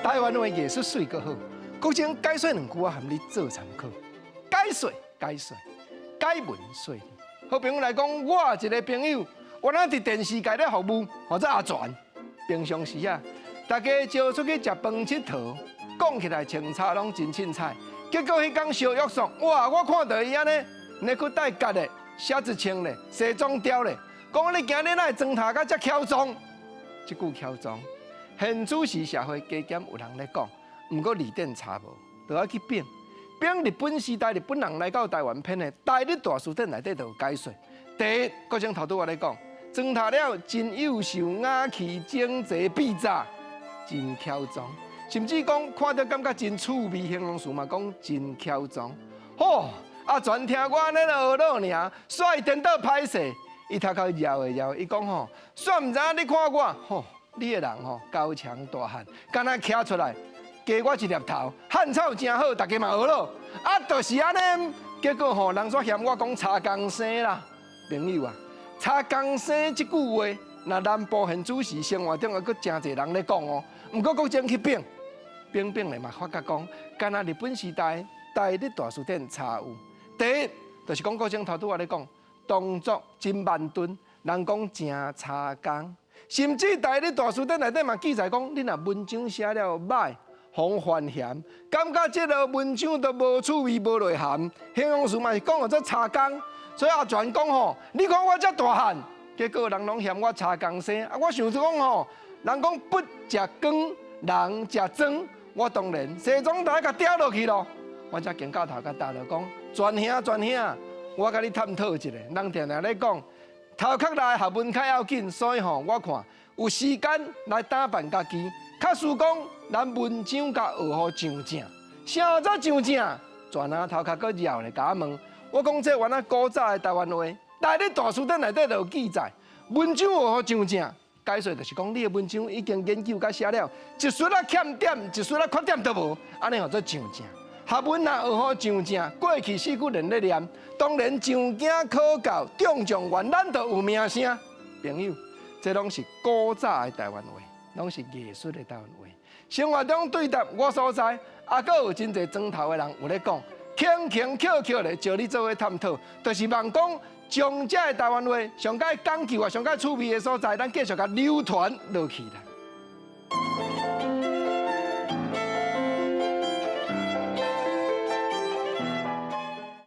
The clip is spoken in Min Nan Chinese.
台灣話藝術媠閣好，國政解說兩句我含你做參考。解說解說解文說理。好朋友來講，我一個朋友，原來佇電視界咧服務，號做阿全。平常時啊，大家招出去食飯𨑨迌，講起來穿插攏真凊彩。結果彼工相約束，哇！我看著伊按呢，內褲帶結的，靴子穿咧，西裝貂咧，講你今日哪會妝頭甲遮喬裝？這句喬裝，現主時社會加減有人咧講，毋過字典查無，就愛去反。反日本時代，日本人來到台灣編的《台日大辭典》內底就有解說。第一，國政頭拄我咧講，妝頭了真幼秀雅氣整齊美紮，真喬裝，甚至講看著感覺真趣味，形容詞嘛講真喬裝。吼，阿全聽我按呢學落爾，煞伊顛倒歹勢，伊頭殼搖一搖，伊講吼，煞毋知影你看我，吼，你的人吼高強大漢，敢若徛出來。加我一粒頭，漢草誠好，大家嘛學咯。啊，就是按呢，結果吼，人煞嫌我講柴工生啦。朋友啊，柴工生這句話，若南部現主時生活中猶閣誠濟人咧講哦。毋過國政去反，反反咧嘛，發覺講，敢若日本時代台日大辭典查有。第一，就是講國政頭拄仔咧講，動作真慢鈍，人講誠柴工，甚至台日大辭典內底嘛記載講，你若文章寫了䆀，予人嫌，感覺這个文章都無趣味、無內涵。形容詞嘛是講做柴工，所以阿全講吼，你看我遮大漢，結果人攏嫌我柴工生。啊，我想講吼，人講不食光，人食妝，我當然西裝台共掉落去咯。我才肩胛頭共搭落講，全兄全兄，我共你探討一下。人定定咧講，頭殼內學問較要緊，所以吼，我看有時間來打扮家己。假使講，咱文章共學予上正，啥做上正？全阿頭殼閣繞咧，共我問。我講這原來古早的台灣話，台日大辭典內底就有記載，文章學予上正，解說就是講你的文章已經研究甲寫了，一絲仔欠點，一絲仔缺點都無，按呢號做上正。學問若學予上正，過去四句連咧念，當然上經考到中狀元，咱就有名聲。朋友，這攏是古早的台灣話。攏是藝術的台灣話。生活中對答我所在，啊，閣有真濟磚頭的人有咧講，輕輕巧巧咧招你做伙探討，就是望講將這个台灣話上蓋講究啊，上蓋趣味的所在，咱繼續共流傳落去啦。